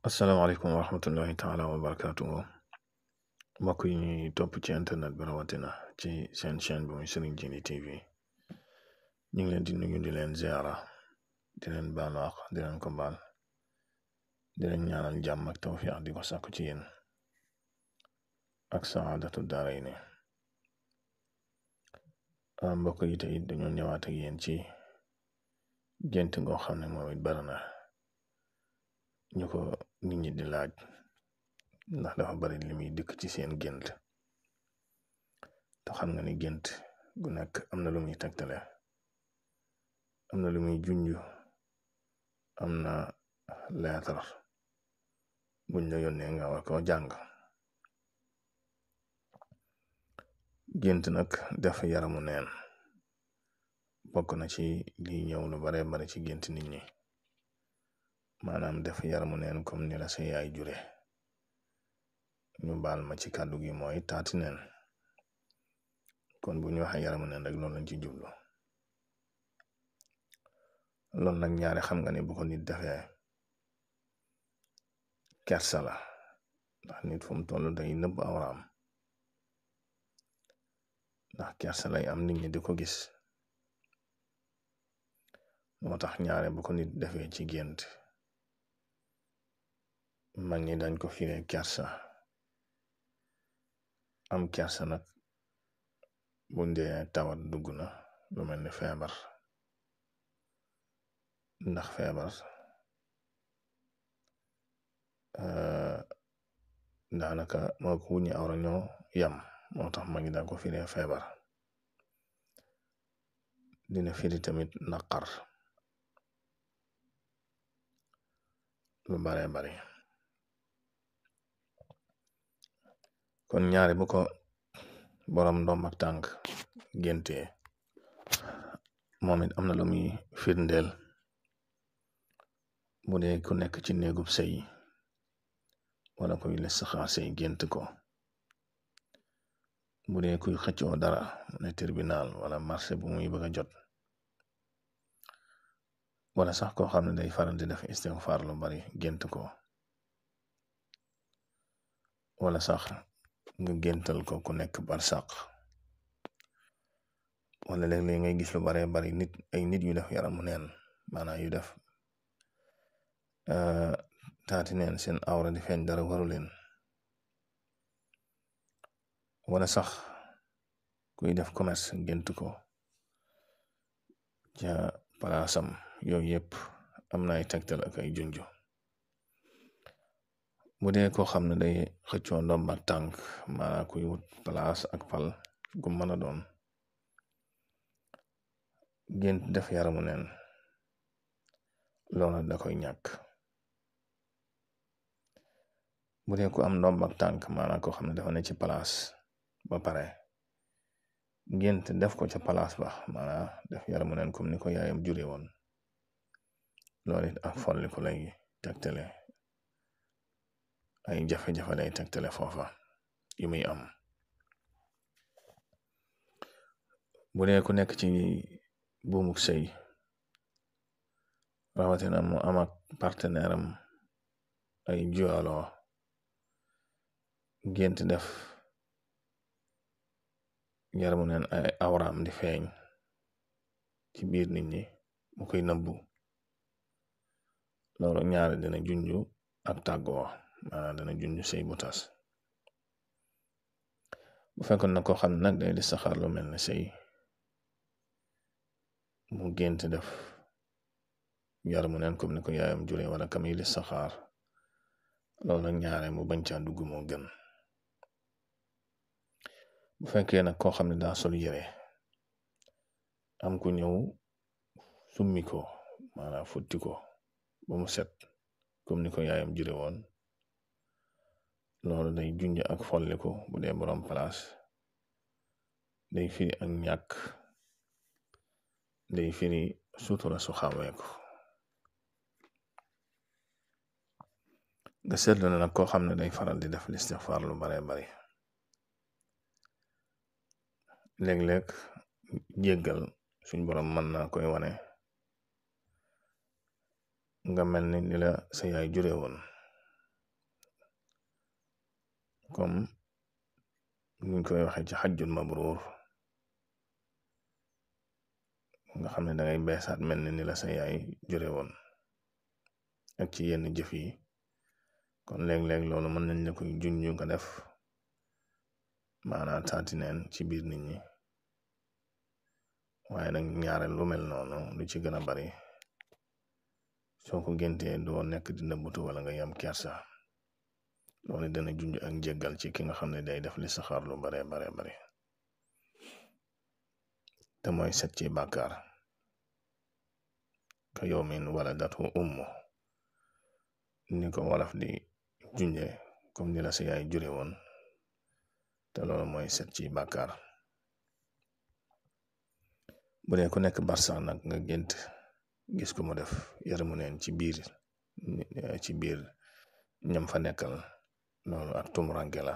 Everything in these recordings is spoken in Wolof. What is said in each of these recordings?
asalaamaaleykum wa rahmatullahi taala wa barakatuhu mbokk yi ñuy topp ci internet bi rawatina ci seen chaîne bi muy Serigne Djily TV ñu ngi leen di nuyu di leen ziara di leen baalu àq di leen ko baal di leen ñaanal jàmm ak tawfiq di ko sàkku ci yéen ak saadatu daarayni mbokk yi tey dañoo ñëwaat ak yéen ci gént ngoo xam ne moom it bari na ñu ko nit ñi di laaj ndax dafa bari li muy dëkk ci seen gént te xam nga ni gént gu nekk am na lu muy tegtale am na lu muy junju am na leetar buñ la yónnee nga war koo jàng gént nag def yaramu neen bokk na ci li ñëw lu bare bari ci gént nit ñi maanaam def yaramu neen comme ni la sa yaay jure ñu baal ma ci kàddu gi mooy taati neen kon bu ñu waxee yaramu neen rek loolu lañ ci jublu loolu nag ñaare xam nga ne bu ko nit defee kersa la ndax nit fu mu toll day nëbb awraam ndax kersa lay am nit ñi di ko gis moo tax ñaare bu ko nit defee ci gént mag ñi dañ ko firee kersa am kersa nag bu ndee tawat dugg na lu mel ni feebar ndax feebar daanaka moo ko wuññi awra ñoo yam moo tax mag ñi dañ ko firee feebar dina firi tamit naqar lu bare bari kon ñaare bu ko borom ndomb ak tànk génte moom it am na lu muy firndeel bu dee ku nekk ci néegub sëy wala kuy listixaar sëy gént ko bu dee kuy xëccoo dara ne tribunal wala marché bu muy bëgg a jot wala sax koo xam ne day faral di def istigfaar lu bari gént ko wala sax nga géntal ko ku nekk barsàq wala léeg-léeg ngay gis lu bare bari ay nit yu def yaramu neen maanaam yu def taati neen seen awra di feeñ dara waru leen wala sax kuy def commerce gént ko ca palaasam yooyu yëpp am na ay tegtal ak ay junju bu dee koo xam ne day xëccoo ndomb ak tànk maanaam kuy wut palaas ak pal gu mën a doon gént def yaramu neen loolu da koy ñàkk bu dee ku am ndomb ak tànk maanaam koo xam ne dafa ne ci palaas ba pare gént def ko ca palaas ba maanaam def yaramu neen comme ni ko yaayam jure woon loolu it ak folli ko lay tegtale ay jafe-jafe lay tegtale foofa yu muy am bu dee ku nekk ci buumuk sëy rawatina mu am ak partenaire am ay jualoo gént def yaramu neen ay awraam di feeñ ci biir nit ñi mu koy nëbbu loolu ñaare dina junju ak tàggoo maanaam dana junju sëy bu tas bu fekkoon na koo xam ne nag day di saxaar lu mel ne sëy mu gént def yaramu neen comme ni ko yaayam jure wala kam yi di saxaar loolu nag ñaare mu bañ caa dugg moo gën bu fekkee nag koo xam ne daa sol yére am ku ñëw summi ko maanaam futti ko ba mu set comme ni ko yaayam jure woon loolu day junj ak folliku bu dee borom place day firi ak ñàkk day firi sutura su xaweeku nga seetlu na nag koo xam ne day faral di def listixfaar lu bare bari léeg-léeg jéggal suñ borom mën naa koy wane nga mel ni la sa yaay jure woon comme niñ koy waxee ci xajjul mabruur nga xam ne dangay beesaat mel ni la sa yaay jure woon ak ci yenn jëf yi kon léeg-léeg loolu mën nañ la koy junju nga def maanaam taati neen ci biir nit ñi waaye nag ñaare lu mel noonu lu ci gën a bari soo ko géntee doo nekk di nëbbutu wala nga yam kersa loolu dana junj ak njéggal ci ki nga xam ne day def li saxaar lu bare bari te mooy set ci bàkkaar ka yawmin waladatu ummu ni ko wolof di junje comme ni la sa yaay jure woon te loolu mooy set ci bàkkaar bu dee ku nekk barsax nag nga gént gis ko mu def yaramu neen ci biir ñam fa nekkal loolu ak tumuranke la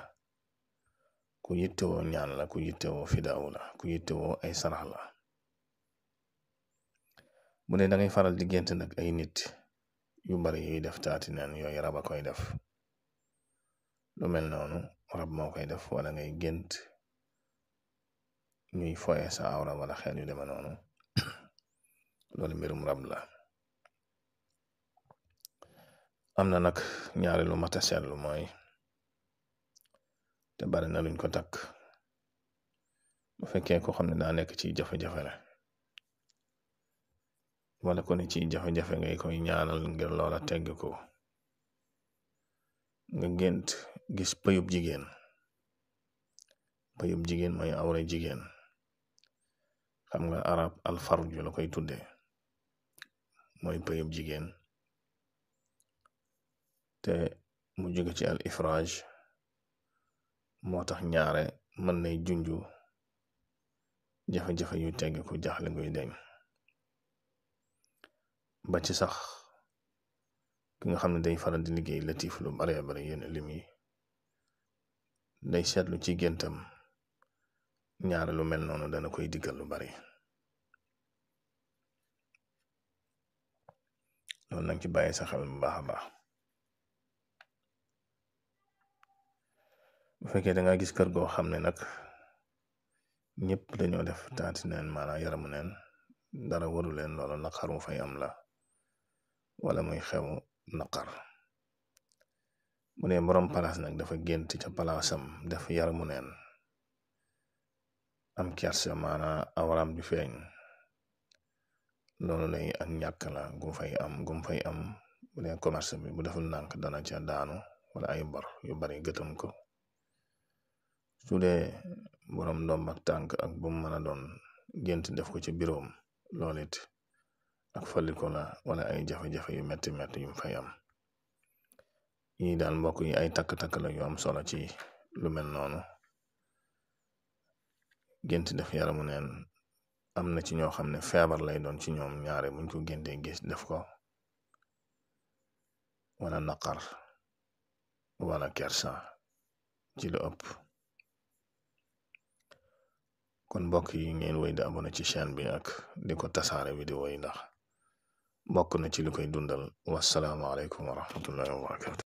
ku yittewoo ñaan la ku yittewoo fidaawu la ku yittewoo ay sarax la bu dee da ngay faral di gént nag ay nit yu bari yuy def taati neen yooyu rab a koy def lu mel noonu rab moo koy def wala ngay gént ñuy foye sa awra wala xel yu deme noonu loolu mbirum rab la am na nag ñaari lu mata seetlu mooy te bari na luñ ko takk bu fekkee ko xam ne daa nekk ci jafe-jafe la wala ko ne ci jafe-jafe ngay koy ñaanal ngir loola tegg ko nga gént gis pëyub jigéen mooy awra jigéen xam nga arab alfarju la koy tudde mooy pëyub jigéen te mu jóge ci al ifraj moo tax ñaare mën nay junju jafe-jafe yu tegg ko jaxle nguy deñ ba ci sax ki nga xam ne day faral di liggéey latif lu bare bari yenn lim yi day seetlu ci géntam ñaare lu mel noonu dana koy diggal lu bari loolu nag ci bàyyi sa xel bu baax a baax bu fekkee da nga gis kër goo xam ne nag ñëpp dañoo def taati neen maanaam yaramu neen dara waru leen loolu naqar mu fay am la wala muy xew naqar mu ne borom palaas nag dafa gént ca palaasam def yaramu neen am kersa maanaam awraam di feeñ loolu lay ak ñàkk la gum fay am bu dee commerce bi bu deful nànk dana ca daanu wala ay bor yu bari gëtam ko su dee borom ndomb ak tànk ak bu mu mën a doon gént def ko ci biroom loolu it ak faliko la wala ay jafe-jafe yu metti yu fay am yi daal mbokk yi ay takk-takk la yu am solo ci lu mel noonu gént def yaramu neen am na ci ñoo xam ne feebar lay doon ci ñoom ñaare buñ ko géntee gis def ko wala naqar wala kersa ci lu ëpp kon mbokk yi ngeen wéy di abonné ci chaîne bi ak di ko tasaare vidéo yi ndax bokk na ci lu koy dundal wassalaamu aleykum wa rahmatullahi wa barakatu